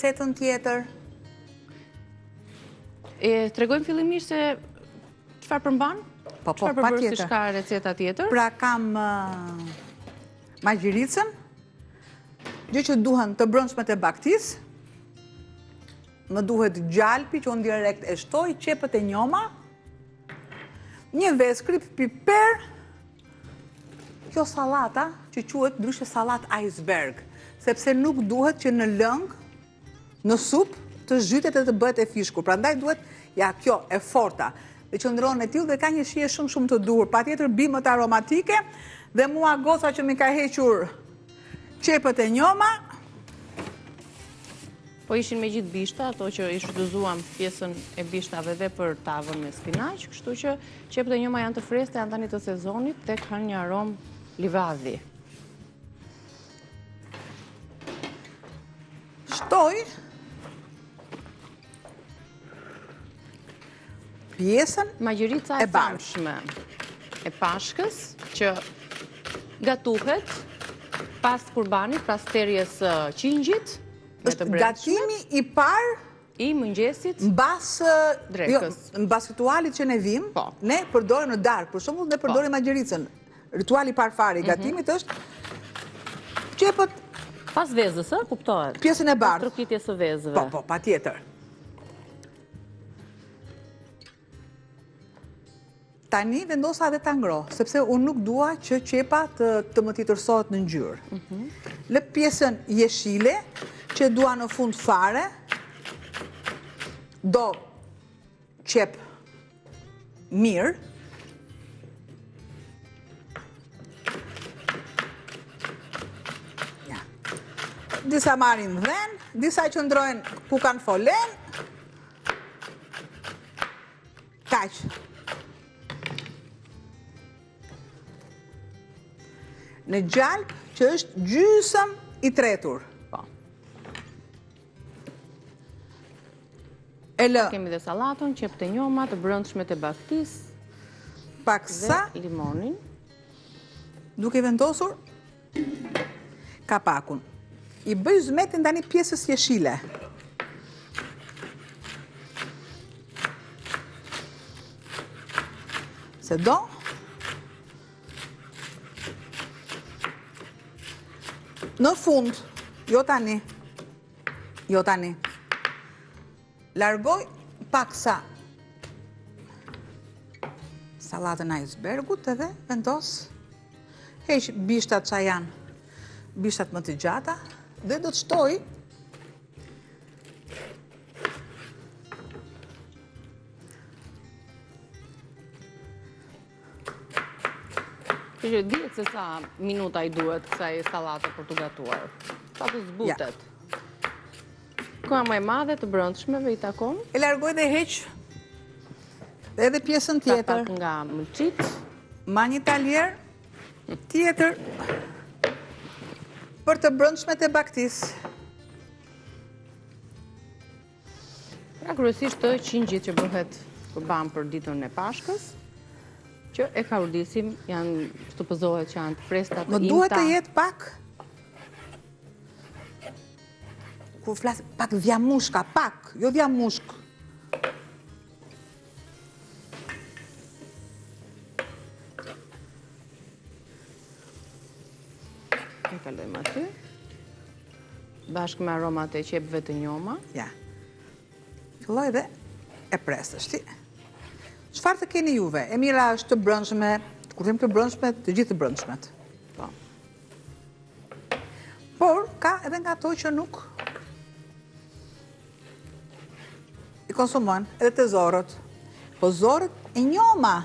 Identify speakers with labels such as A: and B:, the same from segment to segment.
A: recetën tjetër.
B: E tregojmë fillimisht se çfarë përmban?
A: Po, po, patjetër.
B: Çfarë ka receta tjetër?
A: Pra kam magjiricën, gjë që duhen të brendshmet e bagëtisë, më duhet gjalpi që unë direkt e shtoj, qepët e njoma, një vezë, kripë, piper, kjo sallata që quhet ndryshe sallatë iceberg, sepse nuk duhet që në lëng, në supë, të zhytet e të bëhet e fishkur. Prandaj duhet, ja kjo, e forta, dhe qëndron e tillë dhe ka një shije shumë shumë të duhur. Patjetër bimët aromatike dhe mua goca që m'i ka hequr qepët e njoma.
B: Po ishin me gjithë bishta, ato që i shfrytëzuam pjesën e bishtave dhe për tavën me spinaq, kështu që qepët e njoma janë të freskëta, janë tani të sezonit dhe kanë një aromë livadhi.
A: Shtoj pjesën
B: Magjerica e famshme e Pashkës që gatuhet pas kurbanit, pas therjes së qingjit,
A: është gatimi i parë
B: i mëngjesit
A: mbas jo, mbas ritualit që ne vijmë, po. ne përdorim në darkë, për shembull ne po. përdorim magjericën. Rituali i parë fare i mhm. gatimit është qepët
B: pas vezës, ë, kuptohet.
A: Pjesën e bardhë.
B: Pas trokitjes së vezëve.
A: Po, po, patjetër. Tani vendosa dhe ta ngroh, sepse unë nuk dua që qepa të, të më tjetërsohet në ngjyrë. Mm Lë pjesën jeshile, që dua në fund fare, do qepë mirë, Ja. Disa marrin dhenë, disa qëndrojnë ku kanë folenë, Kaq. Në gjalp që është gjysëm i tretur.
B: Po.
A: E lë.
B: Kemi dhe sallatën, qepët e njoma, të brendshmet e bagëtisë.
A: Paksa.
B: Dhe limonin.
A: Duke vendosur kapakun. I bëj zymetin tani pjesës jeshile. Se do? Në fund, jo tani, jo tani. Largoj paksa sallatën e icebergut edhe vendos Heq bishtat ça janë, bishtat më të gjata, dhe do të shtoj
B: Që që dihet se sa minuta i duhet kësaj sallate për t'u gatuar. Sa të zbutet. Koha më e madhe të brendshmeve i takon?
A: E largoj dhe heq edhe pjesën tjetër.
B: Pak nga mëlçitë.
A: Ma një taljer tjetër për të brendshmet e bagëtisë.
B: Pra kryesisht të qingjit që bëhet kurban për ditën e Pashkës, që e kaurdisim, janë supozohet që janë të freskëta të
A: imta. Më duhet të jetë pak kur flas pak dhjamushka, pak, jo dhjamushk.
B: E kalojmë aty. Bashkë me aromat e qepëve të njoma.
A: Ja. Filloj dhe e pres tashti. Çfarë të keni juve? E mira është të brendshme, kur them të brendshme, të gjithë të brendshmet.
B: Po.
A: Por, ka edhe nga ato që nuk i konsumojnë, edhe te zorrët. Po zorrët e njoma.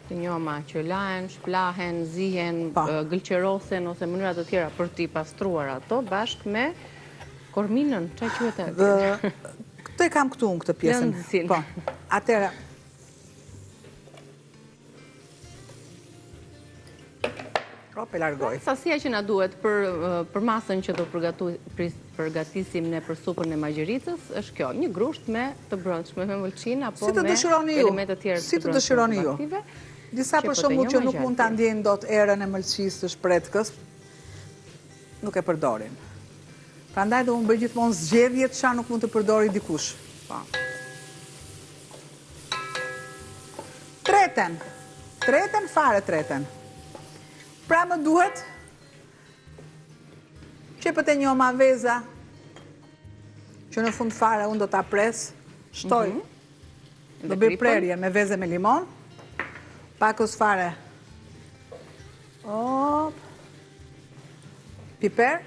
B: Të njoma që lahen, shplahen, zihen, po. gëlqerosen ose mënyra të tjera për t'i pastruar ato bashkë me korminën, ça quhet
A: ajo? Këtë e kam këtu unë këtë pjesën. Po. Atëherë, Hop, e largoj.
B: Sasia që na duhet për, për masën që do përgatisim ne për supën e magjëricës, është kjo, një grusht me të brendshme, me mëlçinë, apo
A: si të
B: me elemente të tjerë
A: Si të dëshironi ju. Disa për shembull që nuk mund ta ndjejnë dot erën e mëlçisë të shpretkës, nuk e përdorin. Prandaj dhe unë bëj gjithmonë zgjedhje ça nuk mund të përdori dikush.
B: Po.
A: Treten. Treten, fare treten. Pra më duhet qepët e njoma veza që në fund fare unë do ta pres, shtoj. Mm -hmm. Do bëj prerje me vezë me limon. Pakëz fare. Op. Piper.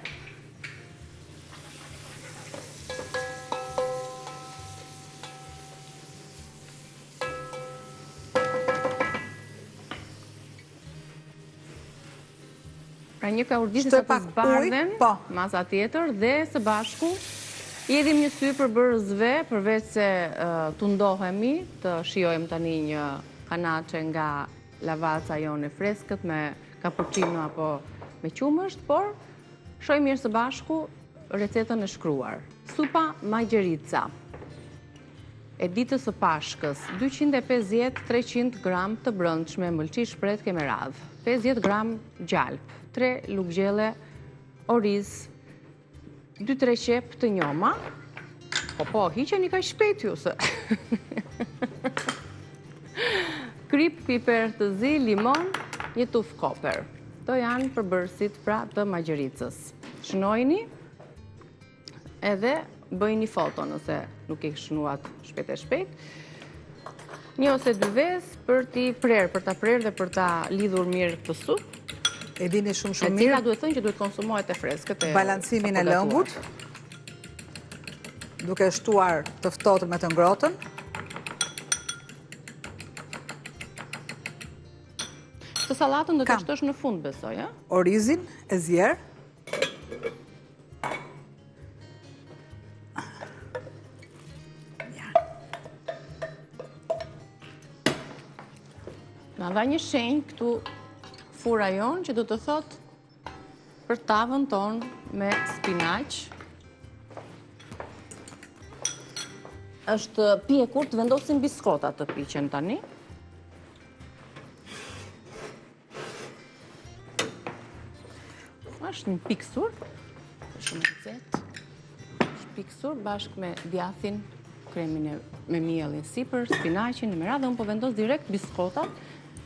B: Pra një kaurdisje sa të zbardhen, po. masa tjetër dhe së bashku i hedhim një sy përbërësve, përveç se tundohemi të shijojmë tani një kanaçe nga lavaca jonë e freskët me kapuçino apo me qumësht, por shohim mirë së bashku recetën e shkruar. Supa magjerica e ditës së Pashkës, 250-300 gram të brendshme mëlçi shpretke me radhë, 50 gram gjalpë, 3 lugë gjelle oriz, 2-3 qepë të njoma, po po, hiqeni kaq shpejt ju se. Kripë, piper të zi, limon, një tufë koper. Këto janë përbërësit pra të magjericës. Shënojini edhe bëjini foto nëse nuk i shënuat shpejt e shpejt. Një ose dy vezë për t'i prerë, për ta prerë dhe për ta lidhur mirë këtë
A: supë. E dini shumë shumë mirë.
B: E cila duhet thënë që duhet konsumohet e freskët.
A: Balancimin e lëngut, duke shtuar të ftohtën me të ngrohtën.
B: Këtë sallatën do ta shtosh në fund, besoj,
A: e? Orizin e zier.
B: Na dha një shenjë këtu fura jonë që do të thotë për tavën tonë me spinaq. Është pjekur të vendosim biskotat të piqen tani. Është mpiksur, shumë e nxehtë. Është mpiksur bashkë me djathin, kremin e me miellin sipër, spinaqin e me radhë, unë po vendos direkt biskotat,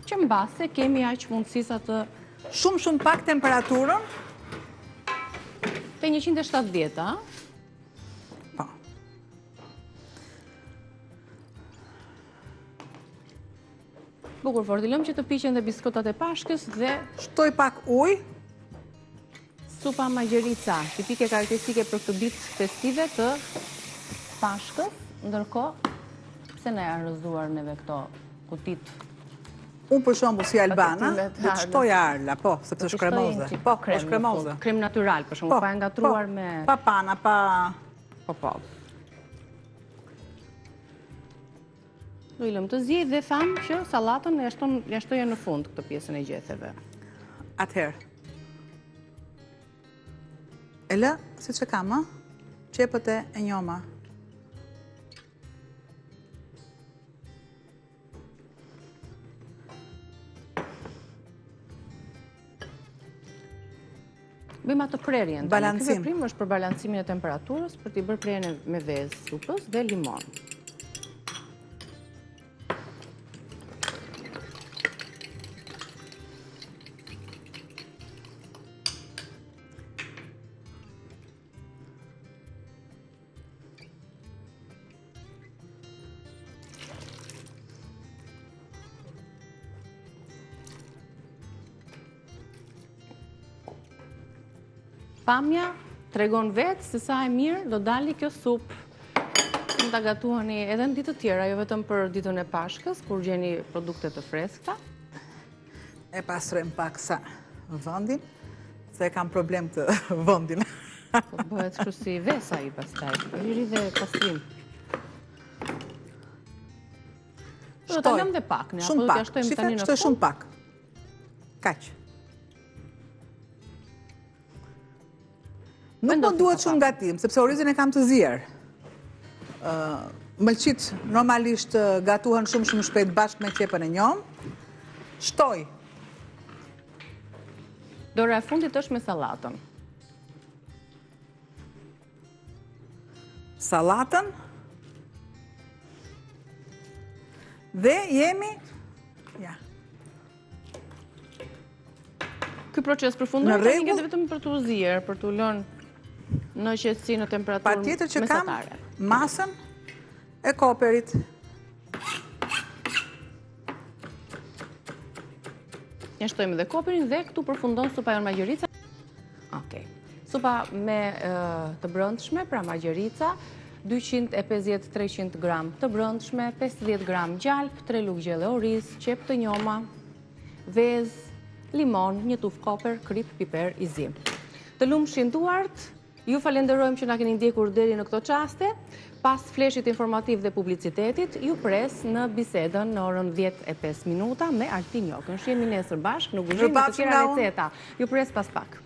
B: që mbase kemi aq mundësi sa të...
A: Shumë, shumë pak temperaturën.
B: Te 170, a?
A: Po.
B: Bukur fort, i lëmë që të piqen dhe biskotat e Pashkës dhe...
A: Shtoj pak ujë.
B: Supa magjerica, tipike karakteristike për këtë ditë festive të Pashkës, ndërkohë, pse na janë rrëzuar neve këto kutitë?
A: Unë për shembull si Albana, do të shtoja arla, po, sepse është kremoze.
B: Po, është kremoze. Krem natyral, për shembull, po, pa e ngatërruar po, me...
A: Pa pana, pa...
B: Po, po. Do i lëmë të ziejë dhe thamë që sallatën e shton, ia shtoje në fund këtë pjesën e gjetheve.
A: Atëherë. E lë, siç e kam, ë? Qepët e njoma.
B: Bëjmë atë prerjen. Balancim. Ky veprim është për balancimin e temperaturës, për t'i bërë prerjen me vezë supës dhe limon. Pamja tregon vetë se sa e mirë do dali kjo supë. Mund ta gatuani edhe në ditë të tjera, jo vetëm për ditën e Pashkës, kur gjeni produkte të freskëta.
A: E pastrojmë pak sa vendin, se e kam problem të vendin.
B: Po bëhet kështu si vesa i pastaj, liri dhe pastrim. Do ta lëmë dhe pak, ne, apo do t'ia shtojmë tani në
A: fund? Shtoj shumë pak. Kaq. Nuk më duhet shumë gatim, sepse orizin e kam të zier. Mëlçitë normalisht gatuhen shumë shumë shpejt bashkë me qepën e njomë. Shtoj.
B: Dora e fundit është me sallatën.
A: Sallatën. Dhe jemi... Ja.
B: Ky proces përfundoi, tani ngelet vetëm për t'u zier, për t'u lënë në qetësi në temperaturë mesatare.
A: Patjetër që kam masën e koperit.
B: Ne shtojmë dhe koperin dhe këtu përfundon supa jonë magjerica. Okej. Supa me të brendshme, pra magjerica, 250-300 gram të brendshme, 50 gram gjalpë, 3 lugë gjelle oriz, qepë të njoma, vezë, limon, një tufë koper, kripë, piper i zi. Të lumshin duart, Ju falenderojmë që na keni ndjekur deri në këto çaste. Pas fleshit informativ dhe publicitetit, ju pres në bisedën në orën 10 e 5 minuta me Altin Jokën. Shihemi nesër bashkë në kuzhinë me të tjera receta. Ju pres pas pak.